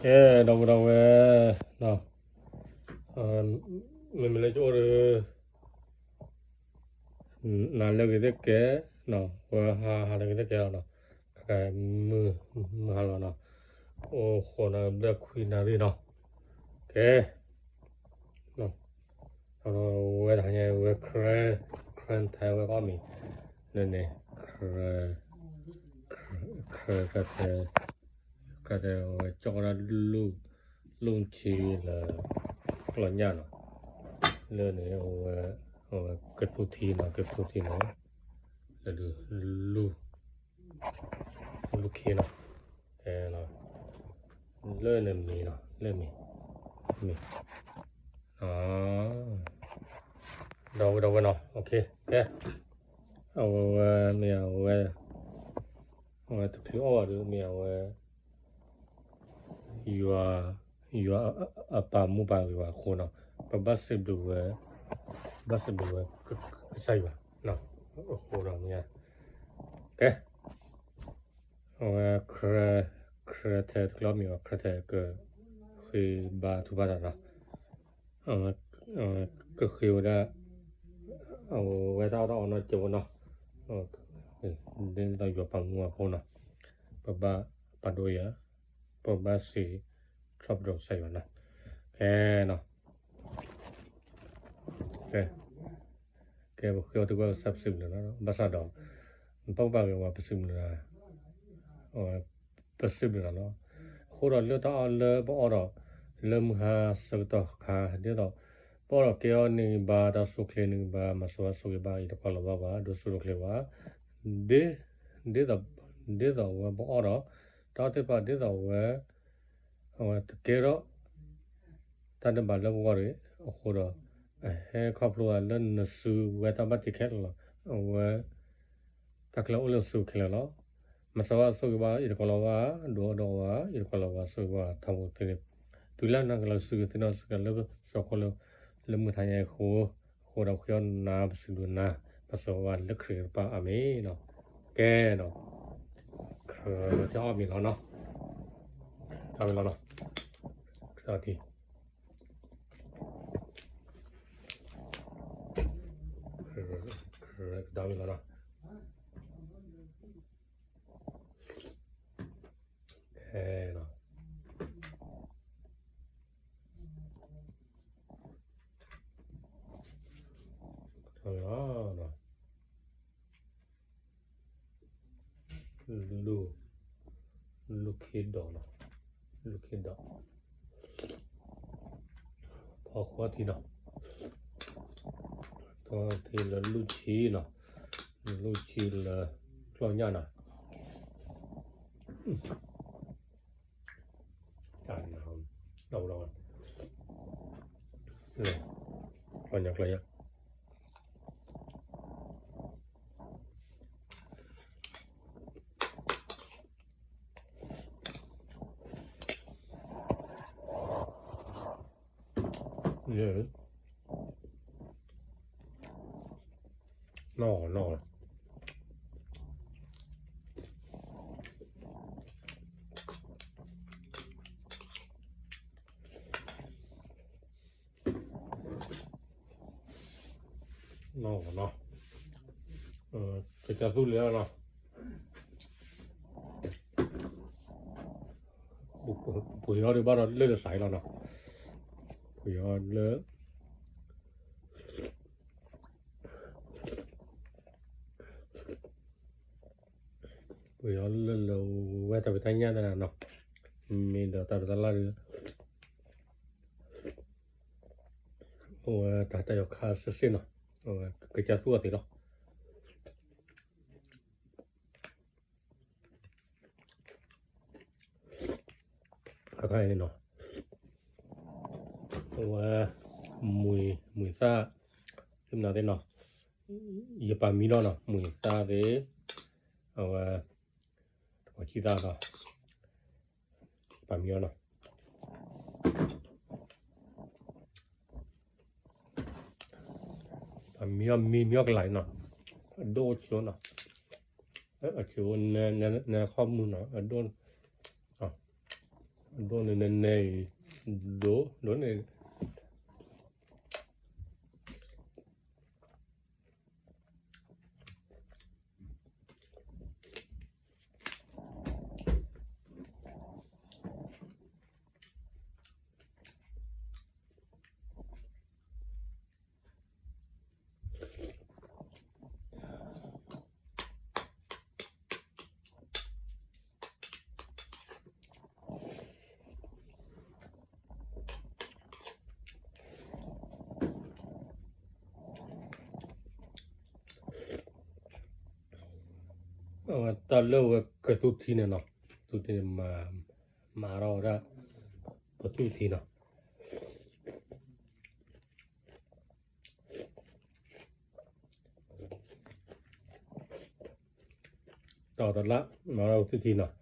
ကဲ ဒီပုၢ်ဒီဝဲၢ်, မ့မ့ၢ်လၢကအိၣ်ဒီး နၤလၢအဂ့ၤသ့ၣ်ကဲ, ဝဲဟါဟါလၢအဂ့ၤသ့ၣ်ကဲလီၤနီၤ, ခဲကနံၣ်မုၢ်ဟါလီၤနီၤ, အိၣ်ဃိးနၣ်ရံၣ်ဘျဲၣ်ခွံနၣ်ရံၣ်နီၤ, ကဲ ဝဲတဟါညါဝဲ ခရၢထဲဝဲကီၢ်မံၤ လၢန့ၣ် ခရၢ ခရၢထဲ ခရၢထဲဝဲကၠီၣ်ကီးဒၣ်လူၢ် လူၢ်ထံလၢ ကျီၢ်ညၣ်နီၤ, လၢန့ၣ် အဝဲကသူထံနီၤ, ကသူထံန့ၣ် လၢဒုးလူၢ် လူၢ်ခ့နီၤ, လၢန့ၣ်မ့ၢ်နီၤ, လၢမ့ၢ် မ့ၢ် ဒီပုၢ်ဒီဝဲၢ်နီၤ, ကဲ အဝဲမ့ၢ်အဝဲ အဝဲတချုးအီၣ်ဘၣ်ဒီး မ့ၢ်အဝဲ ယွၤ ယွၤအပာ်မူပာ်ဂ့ၤဝဲအဃိနီၤ, ပဘၣ်စံးဘျုးဝဲ ဘၣ်စံးဘျုးဝဲ ကစၢ်ယွၤ အဃိဒီးမ့ၢ် ကဲ အဝဲ ခရၢထဲတချုးအီၣ်မ့ၤဘၣ် ခရၢထဲကဃ့ဘါထုကဖၣ်တၢ်နီၤ, ကဃ့ဝဲဒၣ် အဝဲတၢ်အီၣ်တၢ်အီနီတစဲးဖိနီၤ, ဒ်သိးယွၤပာ်မူအဃိနီၤ, ပဘၣ်ပာ်ဒိၣ်ယၤ, ပဘၣ်စံးထီၣ်ပတြၢၤကစၢ်ယွၤနီၤ, ကဲနီၤ ကဲ ကဲ ပဃ့အီၣ်တၢ်ကွၢ်ကစၢ်ပစံးဘျုးနၤ, ဘၣ်ဆၣ်ဒီး ပဘၣ်ပာ်ဂ့ၤဝဲပစံးဘျုးနၤ, ပစံးဘျုးနၤလီၤ. အဃိဒီးလၢတၢ်အီၣ်လၢပအီၣ်ဒီး လၢမုၢ်ဟါဆၢကတီၢ်ခါ ဒ်သိး ပအီၣ်ဒီးကဲအီၤန့ၢ်ဂံၢ်ဘါ တၢ်ဆိၣ်ချ့န့ၢ်ဂံၢ်ဘါ မၤစၢၤဝဲဆိၣ်ဂ့ၤဘၣ် အံးတကွၢ်လီၤဘၣ်ဝဲ ဒိးဆူၣ်ဒိးချ့ဝဲ ဒ် ဒ်သိး ဒ်သိးဝဲပအီၣ်ဒီး တၢ်အီၣ်သ့ၣ်တဖၣ် ဒ်သိးဝဲ အဝဲတကဲထီၣ် တၢ်ဒဲးဘးလၢပဂီၢ်တဂ့ၤ. အဃိဒီး အဟဲခီဖျိလၢနစုဝဲတၢ်ဘၣ်တ့ခဲလၢာ်လီၤ. အဝဲ တၢ်ခဲလၢာ်အိၣ်လၢနစုခဲလၢာ်လီၤ. မၤစၢၤဝဲဆိၣ်ဂ့ၤဘၣ် အံးတကွၢ်လီၤဝဲ ဒိးအီၣ်ဒီးဝဲ အံးတကွၢ်လီၤဝဲဆိၣ်ဂ့ၤဘၣ်ထီဘိသ့န့ၣ် တုၤလၢနကလီၤစုကသ့ၣ်နီၣ်စုကလၢ စှီၤခိၣ်လၢ လၢမုၢ်ထါညါအံၤအဃိ, အဃိဒီးဃ့အီၣ်နၤ ပစံးဘျုးနၤ မၤစၢၤဝဲလၢခရံာ်တဖၣ် အၤမ့ၣ်နီၤ. ကဲနီၤ ခရၢထဲအီၣ်မ့ၤလီၤနီၤ, တၢ်မ့ၢ်လီၤနီၤ, ခရၢထံ ခရၢကဒါမ့ၢ်လီၤနီၤ, ကဲနီၤ လူၢ် လူၢ်ခ့ဒီးနီၤ, လူၢ်ခ့ဒီး ဖီဃီထံနီၤ, ဖီဃီထံလၢလူၢ်ဆံနီၤ, လူၢ်ဆံလၢ ကျီၢ်ညၣ်နီၤ, တၢ်နီၤ, ဒီး ကျီၢ်ညၣ် ကျီၢ်ညၣ် နီၢ်နီၢ် နီၢ်နီၢ် ကစၢ်သူလ့ၤနီၤ, ပှ့ၤအီၤဒံးဘၣ်ဒီးလၢလၢစးအံၤလီၤနီၤ, ပှ့ၤအီၤလၢ ပှ့ၤအီၤလၢလၢဝဲတၢ်ဖံးတၢ်ညၣ်တနီၤ, မ့ၢ်ဒီးတၢ်ဖံးတၢ်လၢ်ဒီး အဝဲတၢ်တၢ်ယီၤခါဆ့ၣ်ဆ့ၣ်နီၤ, အဝဲကစၢ်သူအီၤသ့လီၤ. အခါအံၤန့ၣ်နီၤ, အဝဲ မှံ မှံသၣ် သ့ၣ်မနုၤသ့ၣ်နီၤ, ယပာ်မံလီၤနီၤ, မှံသၣ်သ့ၣ်, အဝဲ တကီၤဆံသၣ်နီၤ, ပာ်မံလီၤနီၤ. အမံအီၤမံမံအီၤကလာ်နီၤ, အဒိၣ်အိၣ်ဆံးနီၤ, အဆံးအိၣ် နခီၣ်မုၢ်နီၤ, အဒိၣ်, ဒိၣ်န့ၣ်နနဲအံၤ, ဒိၣ်ဒိၣ်န့ၣ် အဝဲတၢ်လၢဝဲကသူထံန့ၣ်နီၤ, သူထံန့ၣ် မၤထီၣ်ဝဲဒၣ် ပသူထံနီၤ. တၢ်အီၣ်တလၢ် မၤထီၣ်ပသူထံနီၤ.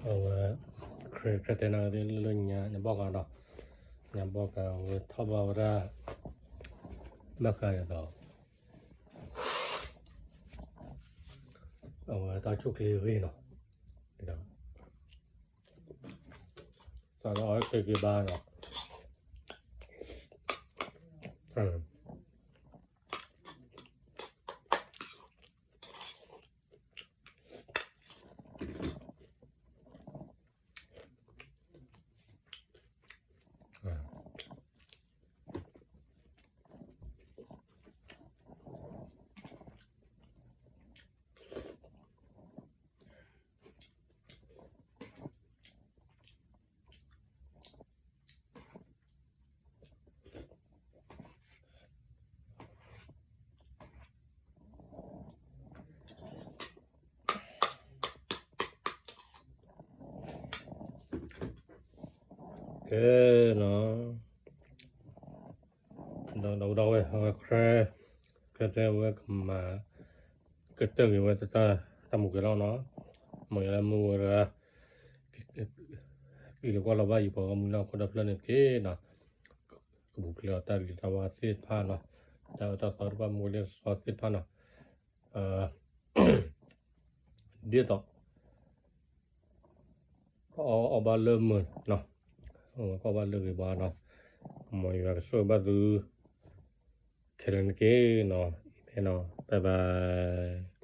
အဝဲ ခရံာ်တဲနၤသ့ၣ်လၢညါ ညါဘီၣ်ကဒီး, ညါဘီၣ်ကဝဲထီၣ်ဘၣ်ဝဲဒၣ် ဘၣ်ဃးဒ်သိး အဝဲတၢ်ဆိၣ်ချ့အဂ့ၢ်နီၤ, ဒီး စးထီၣ်အီၣ်တ့ၢ်က့ၤဘၣ်နီၤ. ကဲနီၤ, ဒီးဒီးဝဲ အဝဲ ခရံာ် ခရံာ်တဲဝဲကမၤ ကတၢၢ်က့ၤဝဲတၢ် တၢ်မူကဲၤလီၤနီၤ, မ့ၢ်ယလၢမုၢ်ဝဲတဂၤ ကံၢ်လၢကွၢ်လီၤဘၣ်ယံၤပှၤဂီၢ်မုၢ်လၢအခိၣ်ဒီဖျၢၣ်န့ၣ်တက့ၢ်နီၤ, ကပူၤဖျဲးအီၤတၢ်ဂံၢ်တၢ်ဘါသ့ၣ်တဖၣ်နီၤ, တၢ်အၢတၢ်သီတဖၣ် မူလၢစီသ့ၣ်တဖၣ်နီၤ, ဒ်သိး ကအီၣ်ဘၣ်လၢမုာ်နီၤ, ကအီၣ်ဘၣ်လၢဂ့ၤဘၣ်နီၤ, မ်ယွၤကဆိၣ်ဂ့ၤဘၣ်သု ခဲလၢာ်န့ၣ်တက့ၢ်နီၤ, အံၤဖဲနီၤ, bye bye.